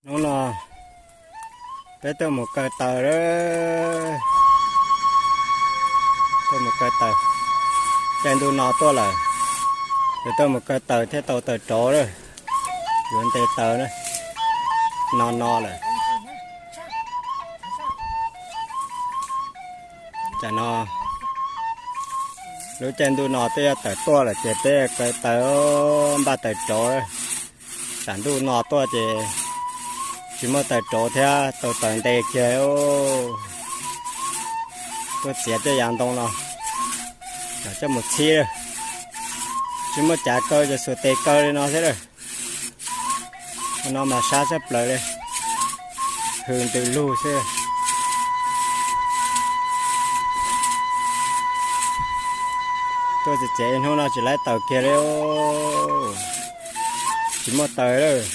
Hnub no peb tuaj mus kaw taws, tuaj mus kaw taws, caij ntuj no tuaj lawm, yuav tuaj mus kaw taws thiaj tau taws rauv lawm, yuav ntes taws na, no no lawm. Tam no lub caij ntuj no twb yuav tawm tuaj lawm ces peb kaw taws, npaj taws rauv. Tam ntuj no tuaj ces tsis muaj taws rauv thiab, tau taws ntes kiag. Tuaj txiav tej yav ntoo no coj mus txhib, tsis muaj cav kaw ces xuas tes kaw li no xwb lawm. No mas sab tshaj plaws li, hws ntws lug xwb. Tuaj txiav txiav ib hnub no tsis laib taws kiag li, tsis muaj taws lawm.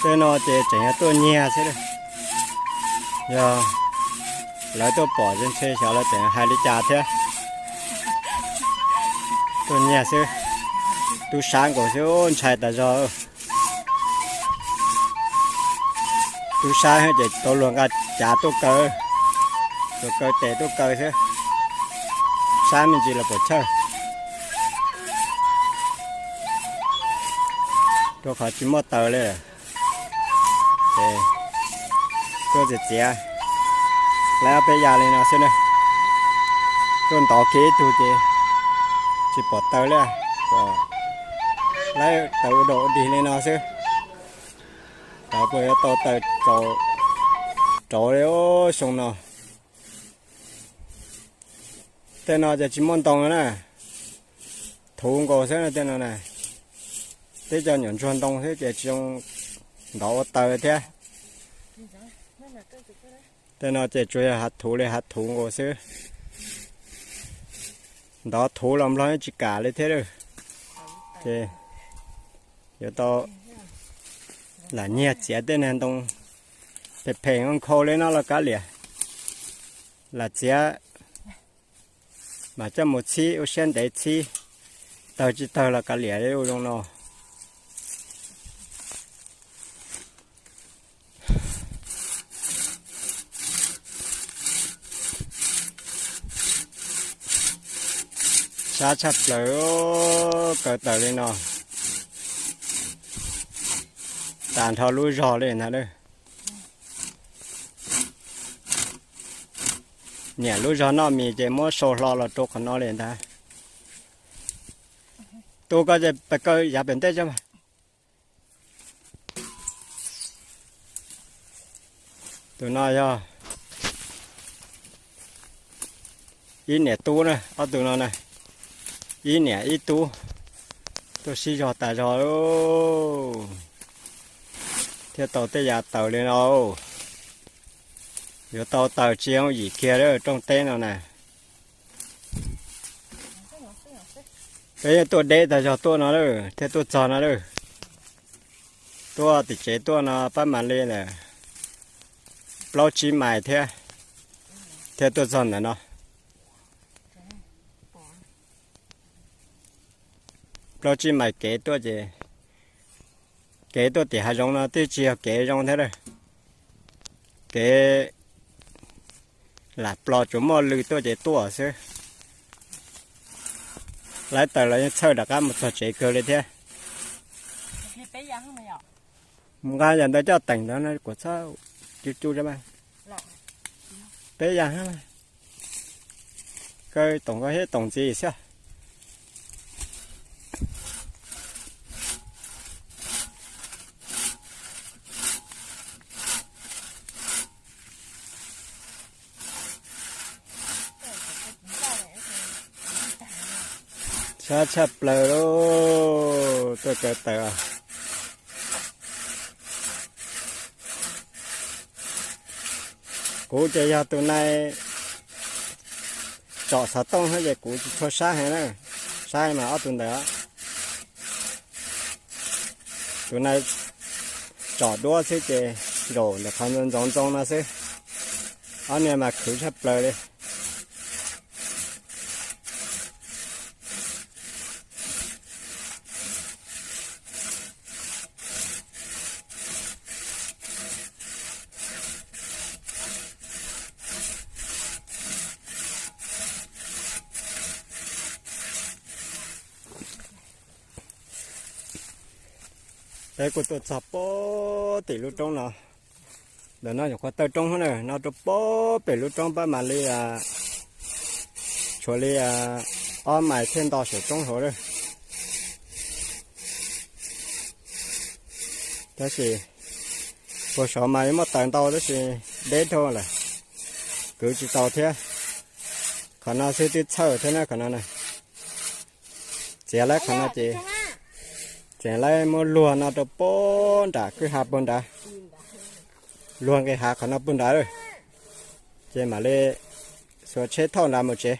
Tej no ces tseem yog tuaj nyiag xwb, yog lawv tuaj pom ces ntshe xyov lawv tseem hais li cas thiab. Tuaj nyiag xwb, tub sab nkaus xwb, ntshai tas zog. Tub sab ces tau luag nqa cav tuaj kaw, luag kaw tes tuaj kaw xwb, sab me ntsis los puas chawj, rau qhov tsis muaj taws li. Ces tuaj txiav txiav, laib ob peb yav li no xwb na. Tuaj ntov kiag ib tug ces tsis pom taws li, pom laib taws ua dog ua dig li no xwb. Xyov puas yuav tau taws rauv li xyoo no. Tej no ces tsis muaj ntoo na, thuv nkaus xwb tej no na. Teb cov nyuam ntsuag ntoo xwb ces tsis zoo ntov ua taws thiab. Tej no ces tsuas yog hav thuv li hav thuv nkaus xwb. Ntov thuv los nplog tsis kam li thiab. Ces yuav tau lam nyiag txiav tej niag ntoo phem phem nkhaus li no los kav liam, lam txiav mas coj mus txhib ua siab ntev txhib, tawg tsis tawg los kav liam li ua zoo no. Sab tshaj plaws, kaw taws li no tas nrho lub zog li ntag. Niam lub zog noj mis ces muab sau hlo los rau qhov no li ntag. Tus koj ces pes kaw yav pem ntej tso mas. Tus no yog ib niam tub na, ob tug no na, ib niam ib tub tuaj sib zog tas zog thiaj tau tej yav taws li no. Yuav tau taws tsis yooj yim kiag lawm rooj teb no na. Peb yeej tuaj deb tas zog tuaj no lawm thiaj tuaj txog no lawm. Tuaj tim tsev tuaj no pab mam li lawm plaub tsib mais thiab, thiaj tuaj txog ntawm no. Plaub tsib mais kev tuaj ces, kev tuaj tim hav zoov no twb tsis yog kev zoo thiab lawm. Kev lam plos tsuas muaj lw tuaj ces tuaj xwb. Laib taws los yeej txhawj rov qab mus txog tsev kawg li thiab. Mus nqa yam ntawd coj teem ntawd no kuv txhob cu cu. Peb yam, kaw toom koj thiab toom ntxiv xwb. Sab tshaj plaws lauj, tuaj kaw taws. Kuv ces yog tus nai tsom xov tooj thiab ces kuv tsis tshua saib heev na, saib mas ob tug ntawd. Tus nai tsom duab xwb ces zaum ntawm qhov ntxoov ntxoo no xwb, ob niag mas khwv tshaj plaws li. Peb kuj tuaj txog pem tim lub roob no. Ntawm no nyuam qhuav taw roob na, no rau pem lub roob pab mas li, tshuav li ob mais thiaj nto saum roob hauv lawm. Tab sis puag saud mas yuav muaj taws ntau tab sis deb dhau lawm, kwv tsis tau thiab. Qhov no xwb twb txhawj thiab na, qhov no na. Txiav lawv qhov no ces tseem lawv muab luag no rau pem nram kwj ha puag nrad, luag nqis hav qhov no puag nrad lawm, ces mam li xuas tsheb thauj nrad mus tsev.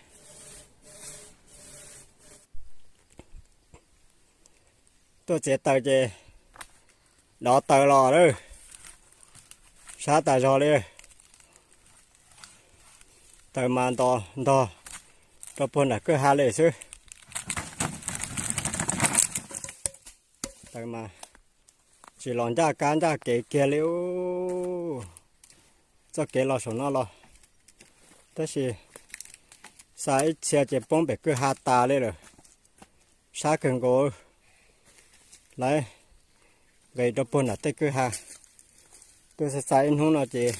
Tuaj txiav taws ces dov taws los lawm, sab tas zog li. Taws mas nto ntog rau puag nram kwj ha li xwb. Taws mas tsis los ncaj kab ncaj kev kiag li. Txoj kev los saum no los, tab sis xa ib txhia ces poob pem kwj ha tas li lawm. Sab kawg nkaus, lawv nqis rau puag nram tej kwj ha. Tuaj xa xa ib hnub no ces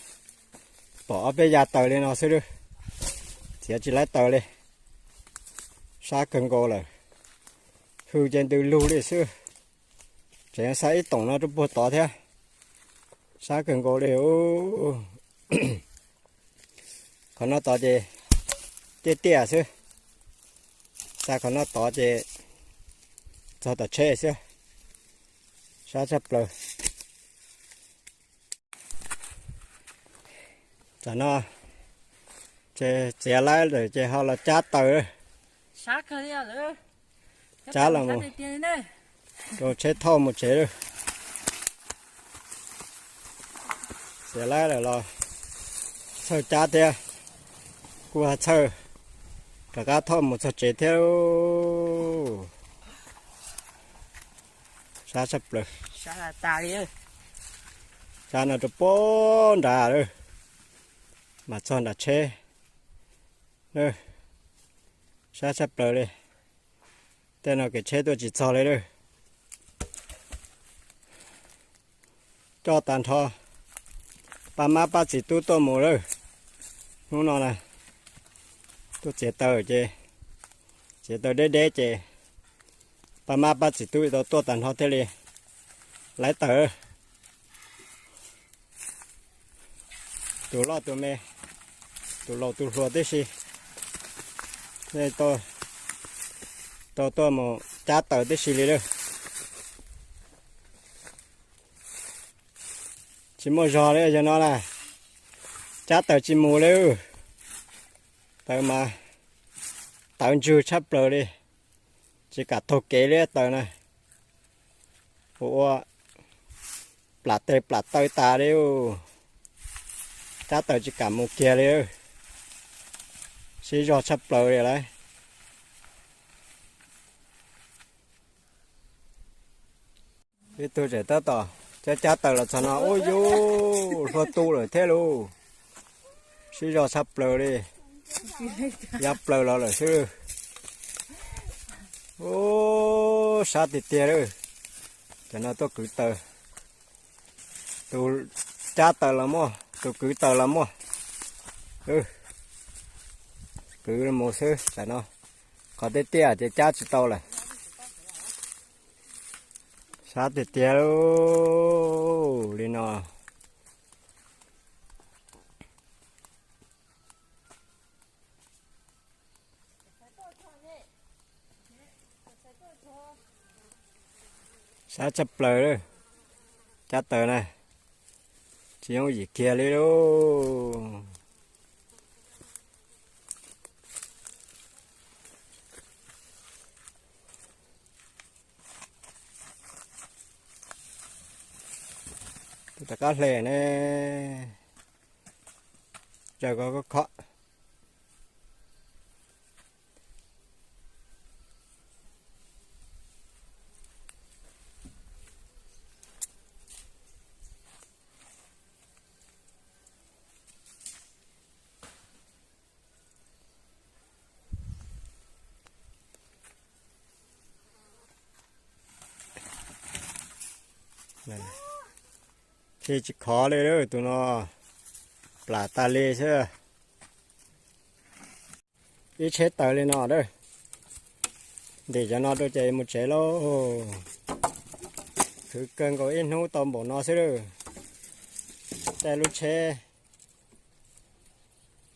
pom ob peb yav taws li no xwb, txiav tsis laib taws li. Sab kawg nkaus lawm, hws ces ntws lug li xwb. Tseem xa ib toom no rau puag tod thiab, sab kawg nkaus li. Qhov no tod ces tiaj tiaj xwb, xa qhov no tod ces txog tom tsheb xwb, sab tshaj plaws. Tam no ces txiav laib lawm ces ho los cab taws, cab los mus rau tsheb thauj mus tsev lawm. Txiav laib lawm los txhawj cab thiab, kuj txhawj rov qab thauj mus txog tsev thiab. Sab tshaj plaws, sab no rau pem nrad lawm, mas txog nram tsheb. Sab tshaj plaws li, tej no kev tsheb tuaj tsis txog li lawm. Coj tag nrho pab mab pab txiv tub tuaj mus lawm. Hnub no na, tuaj txiav taws ces txiav taws deb deb ces pab mab pab txiv tub tau tuaj tag nrho thiaj li laib taws. Tus loj tus me, tus laus tus hluas tib si, tau tuaj mus cab taws tib si li lawm. Tsis muaj zog li yog no na, cab taws tsis mus li. Taws mas tawv ntswg tshaj plaws li, tsis kam taug kev li taws na. Ua ua plam tes plam taw tas li, cab taws tsis kam mus kiag li. Sib zog tshaj plaws li lawm. Ib tug tseem tab tom cab cab taws los txog no, ub yus, hlua tu lawm thiab lauj. Sib zog tshaj plaws li, ya plaws los lawm xwb. Ub, sab tiag tiag lawm. Cov no tuaj kwv taws, tus cab taws los muaj, tus kwv taws los muaj. Kwv mus xwb tam no, qhov tiaj tiaj ces cab tsis tau lawm. Sab tiag tiag li no. Sab tshaj plaws, cab taws na, tsis yooj yim kiag li lauj. Rov qab hle ne, zaws ko kho. Khi tsis khov li, tus no plam tas li xwb. Ib tsheb taws li no a. Ntim cov no rau ces mus tsev lauj. Khwv kawg nkaus ib hnub tau npaum no xwb lauj. Tej lub tsheb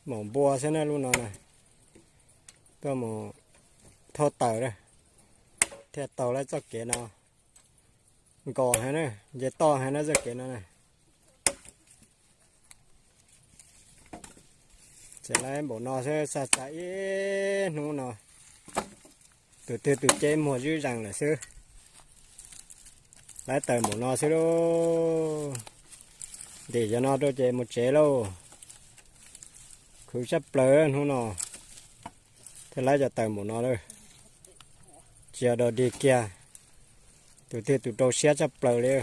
maum npua xwb na lub no na. Tuaj mus thauj taws thiaj taug lawv txoj kev no. Nkos heev na, nce toj heev na txoj kev no na. Ces lawv npaum no xwb, xa tsa ib hnub no, tus twg tus ceb muag zwb zees lawm xwb. Lawv taws npaum no xwb lauj. Ntim cov no rau ces mus tsev lauj. Khwv tshaj plaws hnub no, thiaj lawv cov taws npaum no lawm. Tsis yog dog dig kiag, tus twg tus rau siab tshaj plaws li.